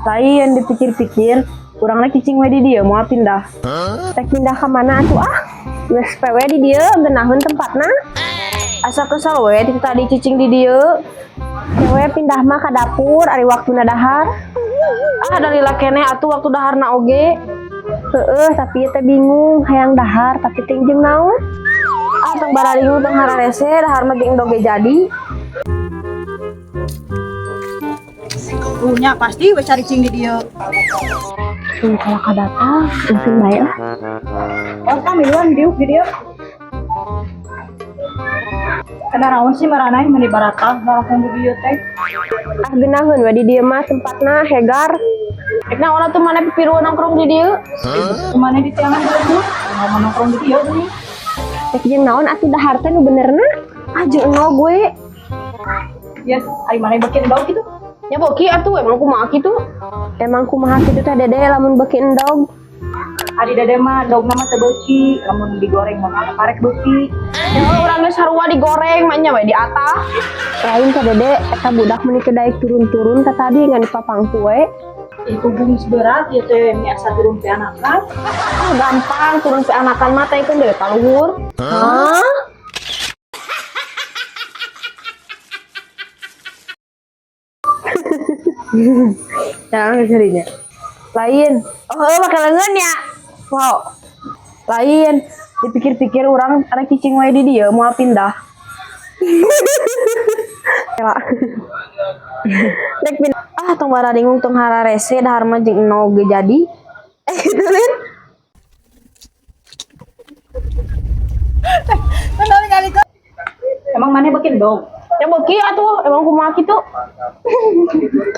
Lain dipikir-pikir, urangna cicing we di dieu moal pindah. Rek pindah ka mana atuh ah? Geus PW di dieu geunaheun tempatna. Asa kesal we ti tadi cicing di dieu. Kewe pindah mah ka dapur ari waktuna dahar. Ah, dalila keneh atuh waktu daharna oge. Heeh, tapi ieu teh bingung hayang dahar tapi teu jeung naon. Ah, tong bararingung tong hararese dahar mah jeung endog ge jadi. Punya pasti we cari cing di dieu. Tunggu kalau ka datang, langsung bae lah. Oh, kami miluan diuk di dieu. Kada naon sih maranai meni baratah nongkrong di dieu teh. Ah, geunaheun we di dieu mah tempatna hegar. Rek naon atuh maneh pipiruan nongkrong di dieu? Kumane di tiangan dieu? Mau nongkrong di dieu geuning. Rek jeung naon atuh dahar teh nu benerna? Ah, jeung endog we. Ya, ari maneh beuki endog kitu. Nya beuki atuh emang kumaha kitu? Emang kumaha kitu teh Dede lamun beuki endog? Ari Dede mah endogna mah teu beuki, lamun digoreng mah karek beuki. Ya urang geus sarua digoreng mah nya we di atah. Lain teh Dede, eta budak meuni teu daek turun-turun teh tadi ngan dipapangku we. Itu bungkus berat ya teh mie asa turun ti anakan. Ah, gampang turun si anakan mah teh deui ka luhur. Hah? Jangan jadinya. Lain. Oh, heuh, make leungeun ya. Wow. Lain. Dipikir-pikir urang rek cicing wae di dieu moal pindah. Kela. Rek pindah. Ah, tong bararingung tong hararese dahar mah jeung endog ge jadi. Eh, gitu Lin. Emang maneh beuki endog? Ya beuki atuh, emang kumaha kitu?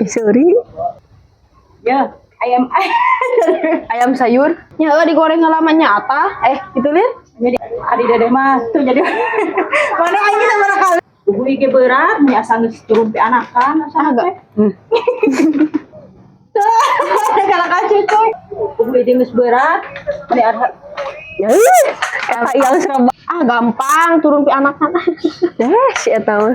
Sorry. Ya, ayam Ayam sayur. Nya heuh digoreng heula mah nya atah. Eh, gitu Lin. Jadi ari Dede mah tuh jadi mana aing sama kali. Bui ge berat mie asa geus turun ti anakan asa Ah, teh. Kalau kacu cuy. Bui jeung geus berat meni asa Ya, eta yang serba. Ah, gampang turun pi anakan. Eh, si eta mah.